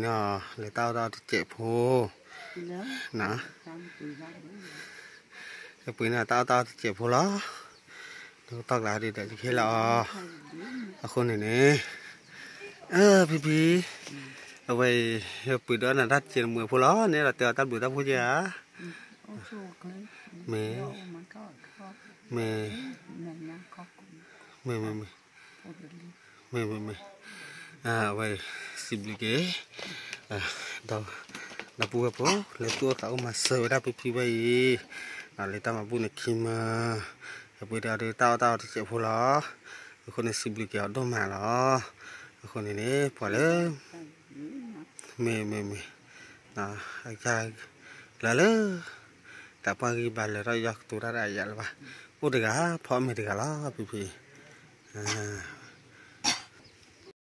န့ၣ် လဲၤတၢ်အီၣ်တၢ်အီတစဲးဖိ, န, ပှ့ၤန့ၢ်တၢ်အီၣ်တၢ်အီတစဲးဖိလီၤ. နကတီၢ်ကျါဒုးဒီးယကဟ့ၣ်လီၤအီၤ, အဃိန့ၣ်န့ၣ်, ဖံဖံ, အဝဲအံၤ, ပှ့ၤဒီးနၤတၢ်စဲးတမုာ်ဖိလီၤ, နအဲၣ်ဒိးတဲအီၤတၢ်ဘျုးတၢ်ဖှိၣ်ကဧါ. မ့ၢ်, မ့ၢ်, မ့ၢ်, မ့ၢ်, မ့ၢ်, မ့ၢ်, အဝဲအံၤ, စံးဘျုးက့ၤ ဒီပုၢ်ဝဲၢ်ဖိ လၢသူၣ်အိၣ်သးအိၣ်မၤစၢၤဝဲဒၣ်ဖံဖံဝဲအံၤ, လၢတၢ်မၤဘူၣ်န့ၣ်ခံမၢ, ပှ့ၤဒီးတၢ်အီၣ်တၢ်အီတစဲးဖိလီၤ. အဃိန့ၣ်စံးဘျုးက့ၤအီၤဒိၣ်မးလီၤ. အဃိန့ၣ်န့ၣ် ပှၤလၢ မ့ၢ်, မ့ၢ်, မ့ၢ်, အက, လၢလၢ တၢ်ပှၢ်ဂံၢ်ဘါလၢာ်ထီၣ်ယွၤကတိၤတၢ်ဒီးအယၤလၢၤဘၣ်, အိၣ်တဂၤ ဖီမ့ၤတဂၤလီၤ ဖံဖံ, အ